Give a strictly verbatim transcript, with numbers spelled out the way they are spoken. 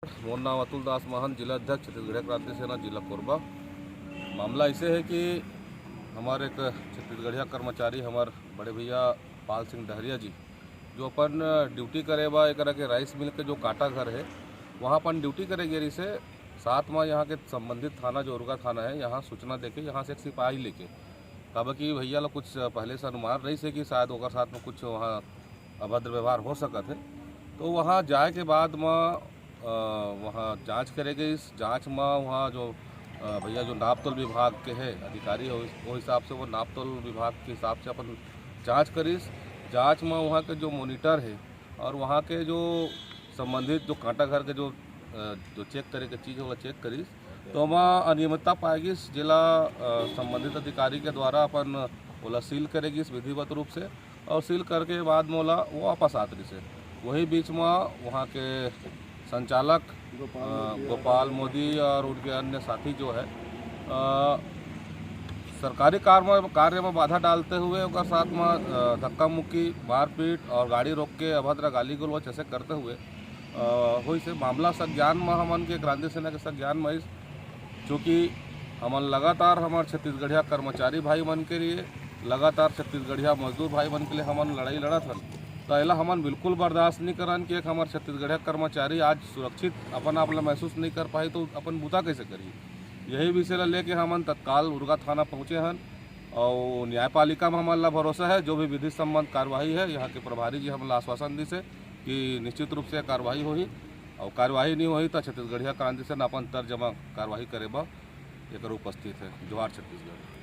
मोर नाम अतुल दास महंत, जिला अध्यक्ष छत्तीसगढ़िया क्रांति सेना, जिला कोरबा। मामला ऐसे है कि हमारे एक छत्तीसगढ़िया कर्मचारी, हमारे बड़े भैया पाल सिंह डहरिया जी, जो अपन ड्यूटी करे बा एकरा के राइस मिल के जो कांटा घर है, वहाँ अपन ड्यूटी करे गे रहिस हे। साथ में यहाँ के संबंधित थाना जो उरगा थाना है, यहाँ सूचना देके यहाँ से एक सिपाही लेके, काबर कि भैया ला कुछ पहले से अनुमान रहिस हे कि शायद ओकर साथ में कुछ वहाँ अभद्र व्यवहार हो सकत है। तो वहाँ जाए के बाद में अ, वहाँ जांच करे गइस। जांच में वहाँ जो अ, भैया जो नापतोल विभाग के है अधिकारी, वो हिसाब से वो नापतोल विभाग के हिसाब से अपन जांच करिस। जांच में वहाँ के जो मॉनिटर है और वहाँ के जो संबंधित जो कांटा घर के जो अ, जो चेक करे के चीज़ है, वो चेक करिस। तो वहाँ अनियमितता पाए गिस, जेला अ, संबंधित अधिकारी के द्वारा अपन ओला सील करे गिस विधिवत रूप से, और सील करके बाद में ओला वो वापस आत रहिस हे। वही बीच में वहाँ के संचालक गोपाल अ, मोदी और गोपाल मोदी और उनके अन्य साथी जो है अ, सरकारी कार में, कार्य में बाधा डालते हुए ओकर साथ में अ, धक्का मुक्की, मारपीट और गाड़ी रोक के अभद्र गाली गलौज ऐसे करते हुए अ, होइस हे। मामला संज्ञान में हमन के क्रांति सेना के संज्ञान में आइस, चूँकि हमन लगातार हमर छत्तीसगढ़िया कर्मचारी भाई मन के लिए, लगातार छत्तीसगढ़िया मजदूर भाई मन के लिए हमन लड़ाई लड़त हन, त एला हमन बिल्कुल बर्दाश्त नहीं करन कि एक हमर छत्तीसगढ़िया कर्मचारी आज सुरक्षित अपन आप ला महसूस नहीं कर पाही तो अपन बूता कैसे करही। यही विषय ला लेके हमन तत्काल उरगा थाना पहुँचे हन और न्यायपालिका में हमन ला भरोसा है, जो भी विधि संबंध कार्रवाई है, यहाँ के प्रभारी जी हमन ला आश्वासन दिस हे कि निश्चित रूप से कार्रवाई होही और कार्रवाई नहीं होही तो छत्तीसगढ़िया क्रांति सेना अपन तर्ज में कार्रवाई करे बर एकर उपस्थित है। जोहार छत्तीसगढ़।